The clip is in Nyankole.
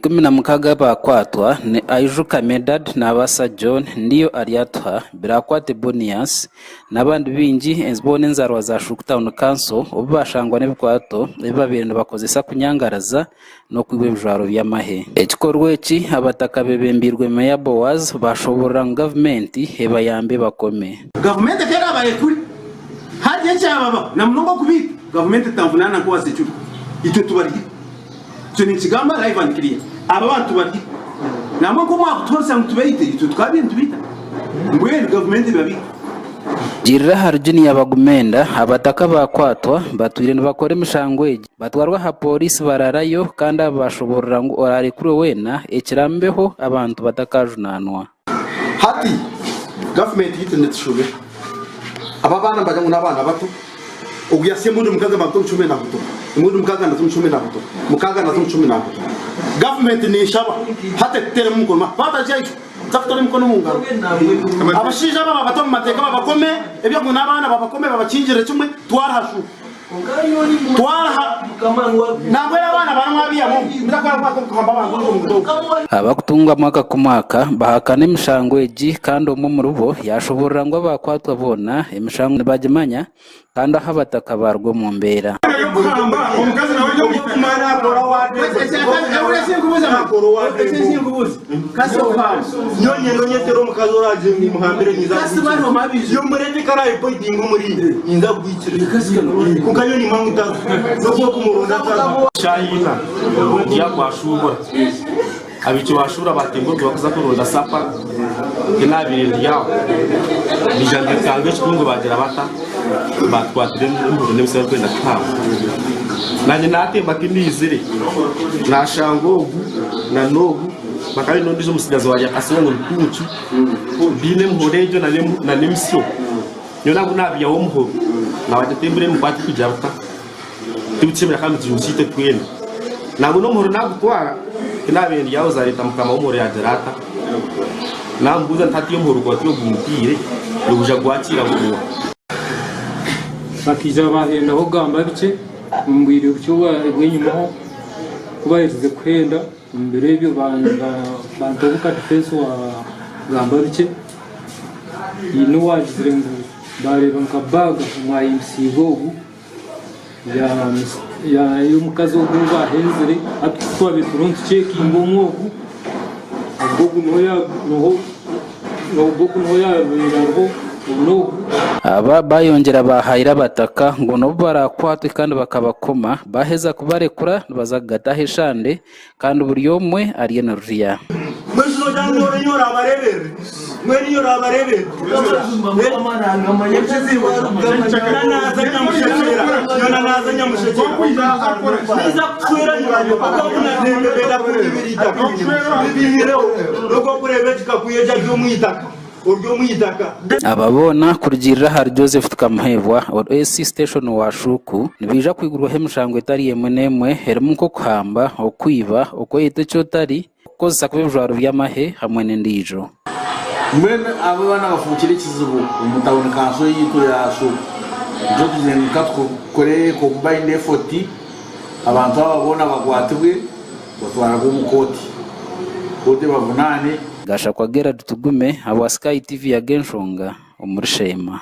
16 abaakwatwa ni Aijuka Medard, Nabaasa John, Ndiyo Aryatuha, Birakwate Bonias n'abandi baingi boona enzaarwa za Shuuku Town Council obu baashangwa n'ebikwato ebi babaire nibakozesa kunyangaraza n'okwiba ebijwaro by'amahe. Ekikorwa eki abataka beebembeirwe Meeya Boaz baashoboorora ngu gavumenti ebayambe bakome. Gavumenti eka eraabarekure haagira ekyababaho na munonga okubaita, gavumenti etanvunaana nk'owa security. Itwe tubarye. Ekyo ninkigamba live and clear. Aba abantu tubarye. Nangwa nk'omwakutuhoresa ngu tubaite, itwe tukabaire nitubaita. Mbwenu gavumenti ebabaite. Girira ahari Junior Bagumenda, abataka abaakwatwa batwire nibakora emishango egi batwarwa aha pooriisi bararayo kandi aba bashoboorora ngu oraarekurwe weena ekirambeho abantu batakajunaanwa. Hati gavumenti yaitu netushobera. Aba abaana nibagira ngu n'abaana bato, ogu yasiya emirundi mukaga naza omu kihome nahotora, emirundi mukaga naza omu kihome nahotora, mukaga naza omu kihome nahotora. Gavumenti ninshaba hati etuteremu omukono twatajayo tuza kutora emikono omu ngaro. Abashaija aba babate omu mateeka babakome, eby'okunywa n'abaana babakome babakingirire kimwe twaraha shu. Abarikutungwa mwaka ku mwaka bahakana emishango egi kandi omwe omuribo yaashoboorora ngu abaakwatwa boona emishango nibagimanya kandi ahu abataka baaruga omu mbeera. Shaaha ina ndiya kwashuubura abaishiki bashuura batemba orugo bakuza kuronda sapa tinabaire ndi aho baija nibetanga ekikungu bagira bata batukwatira emihoro n'ebisya barikwenda kutuhamba nanye natemba tindaizire nashanga ogu na n'ogu bakaba baine ondiijo omutsigazi wa Nyakasongo Rukuncu baine emihoro egyo na n'emisyo. Nyowe nabwo naabiihaho omuhoro, naabagira nti embura emikwate kugira buta, tibukishemera kandi nitugimusa itwe twena. Nangwa n'omuhoro naagutwara, tinaabaire ndi aho zareeta mukama w'omuhoro yaagira ata, naamubuuza nti hati omuhoro gwawe tiiwe gumpiire, nigwija gwakiira guuha? Bakaija baahendaho gamba bikye omu bwire bukye obw'enyimaho, ku baaherize kuhenda omu biro ebyo bantaho nka difensi wa gamba bikye. Haine owaagizire ngu baareeba nka baaga omwahimbisiibwe ogu y'omukazi ogu ou baahenzire hati ku twabaire turiho nitucekinga omwe ogu, ogu ogu niho yaabaire ariho ogu n'ogu. Aba baayongyera baahayira abataka ngu n'obu baraakwatwe kandi bakabakoma, baaheza kubarekura nibaza kugataho eshande Kandi buri omwe arye nirurya. Aba boona kurugiirira ahari Joseph Tukamuheebwa, ori AC Station wa Shuuku, nibaija kwigurwaho emishango etari emwe n'emwe erimu nk'okuhamba, okwiba, okweyeta eki otari, okukozesa kubi ebijwaro by'amahe hamwe n'endiijo. Mbwenu abo abaana bafuukire ekizibu omu tawuni kanso yaitu ya Shuuku. Nikyo tugizire ngu ka tukore combined effort abantu aba boona bakwatibwe batwarwe omu kooti, kooti ebavunaane. Gashakwa Gerald Tugume ahabwa Sky TV Ag'enshonga omuri Sheema.